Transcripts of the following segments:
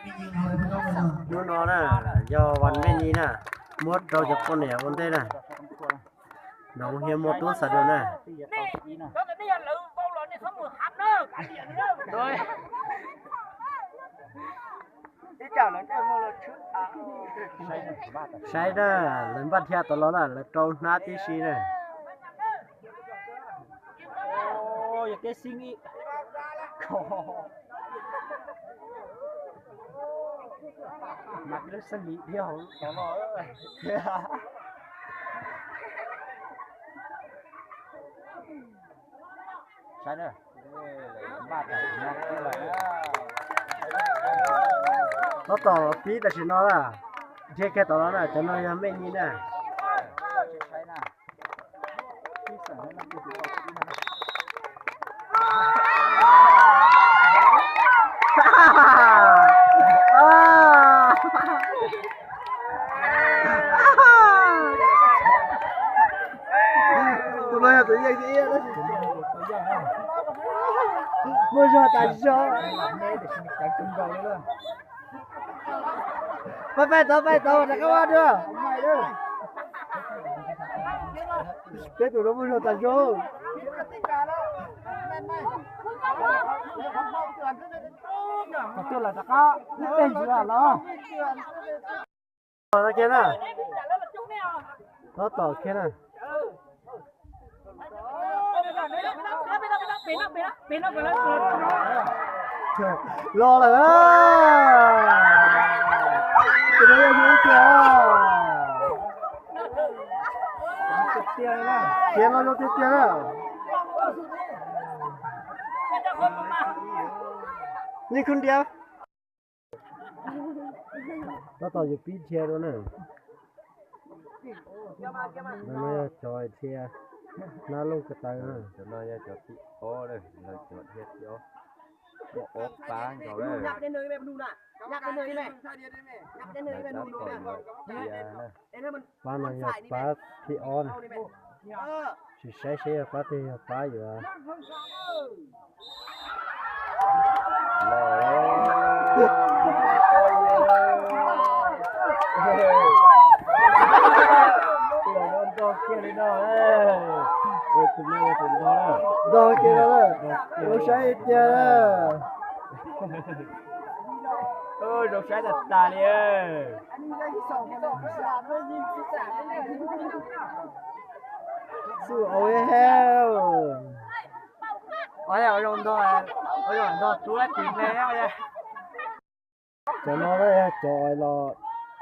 Hnub no na, yog Vam Mej Nyij na, muab rau cov poj niam ua ntej na. Nov kuv hiab muaj tub xav dua na. Saib na, lawv npaj dhia tod los na, lawv rau hnab tib si na. Tab tom pib tam sim no na, dhia kiag tom no na, cov no yog Mej Nyij na. Tus no yog tus yeej ib, muaj zog tas zog. Pab pab tod, pab tod rov qab ua dua. Peb tus no muaj zog tas zog. Kom tuaj los rov qab ib teg ntxiv los. Kiag na, tab tom kiag na. Los lawm. Tus no yog ib tiag. Khiav los zoo tiag tiag na. Yeej khub ntiav. Tab tom yuav pib dhia dua na. No yog cov dhia hnab looj ko taw na. Cov no yog cov thib ob, lawv cov dhia thib ob, muaj ob pab nkaus lawm. Pab no yog pab thib ob na. Sim saib seb yog pab twg yog pab yuav. Ntog kiag no, zoo saib tiag. Zoo saib tas tas li. Xu au he. Ua zoo ntog, ua zoo ntog tub lab tis ne. Cov no yog cov los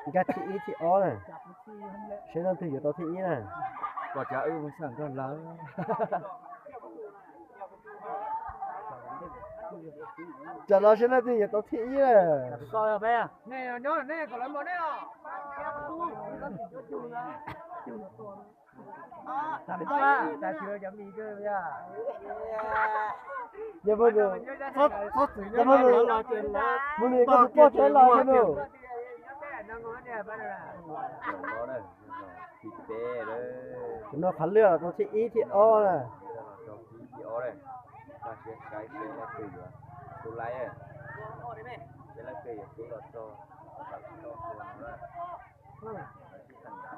nkag thib ib thib ob na. Seb leej twg yuav tau thib ib na. Kom cov wb mus xeem nrog lawv. Cov no seb leej twg yuav tau thib ib na. Yog mus nws, mus nws koj tus poj tsev los yog nws. Tus no qhov lwj tau thib ib thib ob na.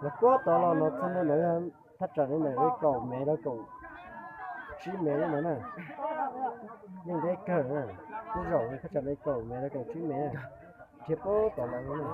Lawv puab tod los no txog no yog thaj tsam li ntawm li kaum mev rau kaum tsib mev li no na. Yeej deb kawg na, twb zaum li thaj tsam li kaum mev rau kaum tsib mev na. Dhia puab tod los no na.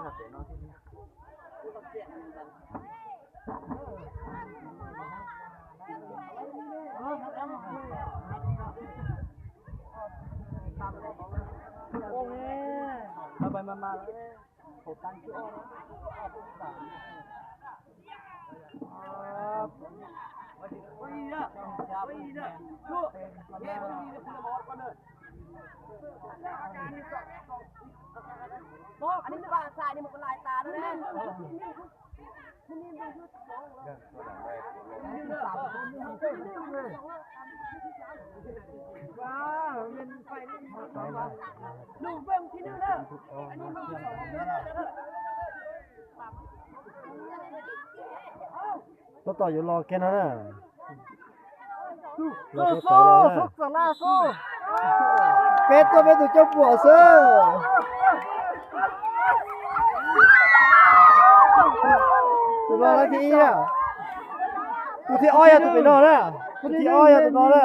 Tab tom yuav los kiag no na. Peb tuaj peb tus coj puam xwb. Thib ib na. Tus thib ob yog tus pem no na. Tus thib ob yog tus no na.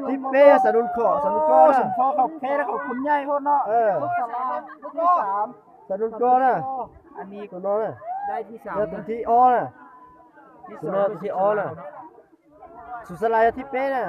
Thib peb yog xav nug khom, xav nug koj na. Xav nug koj na. Tus no na. Yog tus thib ob na. Tus no tus thib ob na. Xus Xas Las yog thib peb na.